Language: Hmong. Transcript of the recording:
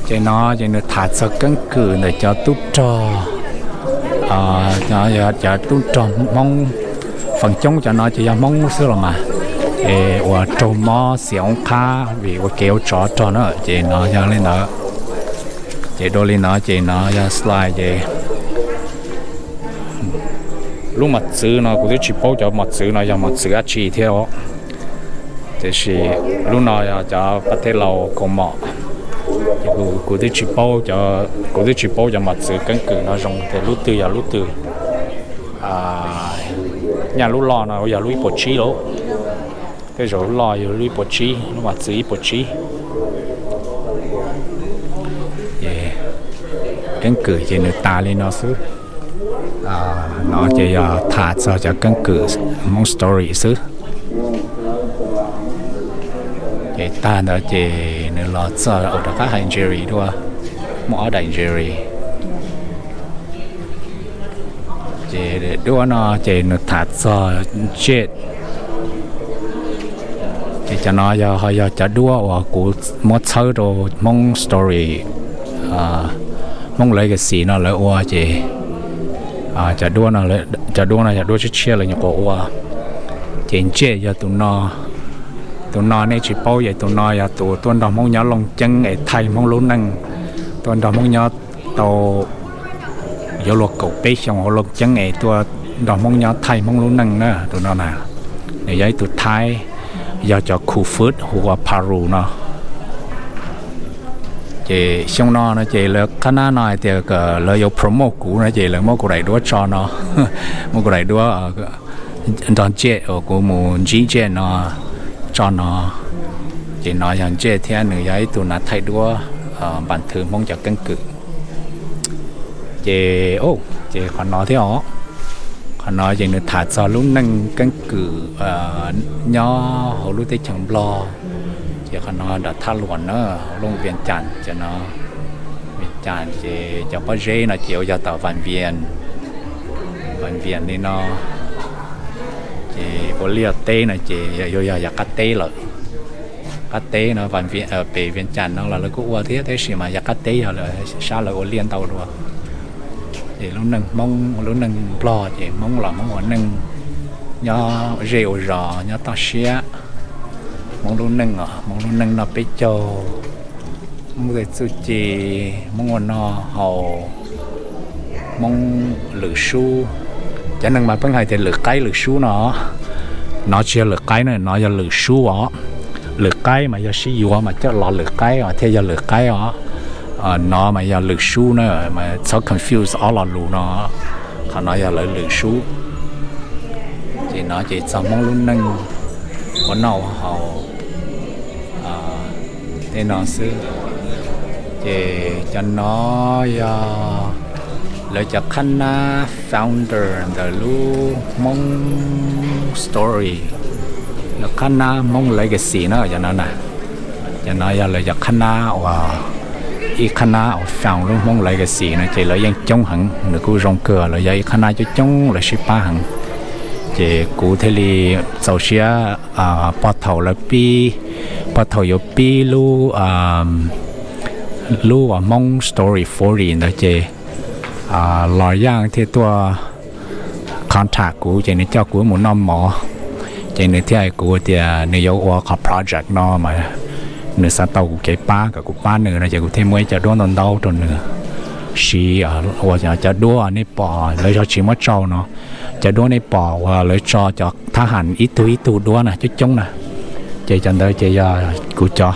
Ces no ces nws tham txog keeb kwm ntawm cov tub rog, cov tub rog Hmoob, feem coob cov no ces yog Hmoob xwb los mas, es uas raug mob xiam oob qhab vim ua kev ua tsov rog na, ces no yog li ntawd. Ces dua li no ces no yog slide ces lub mos txwv no kuv twb tsis paub cov mos txwv no yog mos txwv dab tsi thiab os. Tiam sis lub no yog cov pab thej laus kaus mom, kuv twb tsis paub, kuv twb tsis paub cov mos txwv keeb kwm no zoo tias lub twg yog lub twg. Nyaj lub loj no yog lub ib puas tsib lauj, tej zaum lub loj yog lub ib puas tsib, lub mos txwv ib puas tsib. Keeb kwm ces nws tas li no xwb. No ces yog tham txog cov keeb kwm Hmoob story xwb. Ces tag ntawd ces nws los txog ua rov qab hais Jerry dua, muaj ob daim Jerry. Ces duab no ces nws tham txog Jet. Ces cov no yog ho yog cov duab uas kuv muab txhawb rau Hmoob story, Hmoob legacy no lawv ua ces cov duab no yog duab tshiab tshiab lawv nyuam qhuav ua. Ces Jet yog tus no, tus no nej tsis paub ces tus no yog tus tuaj nrog Hmoob nyob Looj Ceeb es thaij Hmoob lub neej, tuaj nrog Hmoob nyob tau yuav luag kaum peb xyoos hauv Looj Ceeb es tuaj nrog Hmoob nyob thaij Hmoob lub neej na tus no na. Nws yog ib tug Thaib, yog cov khu fwb hu ua Paru no. Ces xyoo no no ces lawv qhab nab no hais tias lawv yuav promote kuv no ces lawv muab kuv daim duab tso no, muab kuv daim duab nrog Jet uas kuv mus ntsib Jet no tso no. Ces no yog Jet thiab nws yog ib tug nav thaij duab npas thwv Hmoob cov keeb kwm. Ces, ces qhov no thiab os, qhov no ces nws tham txog lub neej keeb kwm nyob hauv lub teb chaws Nplog. Ces qhov no nram Thaj Luam na, hauv Looj Vias Cas cov no, Vias Cas ces cov pob zeb no ces ua yog tom Vas Vias, Vas Vias li no. Ces ua liaj teb no ces yuav yog yav qab teb lawm. Qab teb no pem Vias Cas no los lawv kuj ua thiab tab sis mas yav qab teb yog sab lawv ua liaj ntau dua. Ces lub neej Hmoob, lub neej Nplog ces Hmoob los Hmoob ua neej nyob zej ua zos nyob toj siab. Hmoob lub neej os, Hmoob lub neej noj peb caug, Hmoob tej txuj ci, Hmoob ua noj haus, Hmoob lwm sub. Cov neeg mas pheej hais tias lwm qaib lwm sub no, no tsis yog lwm qaib na, no yog lwm sub os. Lwm qaib mas yog sib yuav mas coj los lwm qaib os thiaj yog lwm qaib os. No mas yog lwm sub na, mas txhob confuse ob lo lus no. Qhov no yog lawv lwm sub. Ces no ces txog Hmoob lub neej ua noj ua haus tej no xwb. Ces cov no yog lawv cov qhab nab founder ntawm lub Hmoob story, lawv qhab nab Hmoob legacy na cov no na. Cov no yog lawv cov qhab nab uas, ib qhab nab uas found lub Hmoob legacy no ces lawv yeej coob heev, nws kuj zoo kawg, lawv yog ib qhab nab coob coob lawv sib pab heev. Ces kuv thiaj li txaus siab, pog thaum lawv pib, pog thaum yuav pib lub, lub uas Hmoob story forty ntawd ces Los Yaj thiaj tuaj contact kuv ces nws coj kuv mus noj mov. Ces nws thiaj hais kuv tias nws yuav ua qhov project no mas nws xav tau kuv kev pab kom kuv pab nws no ces kuv thiaj muab ib co duab ntau ntau rau nws siv. Uas cov duab nej pom lawv zog tsis muab tsau no, cov duab nej pom uas lawv tso cov thab ham ib tug ib tug duab na coob coob na, ces cov ntawd ces yog kuv cov.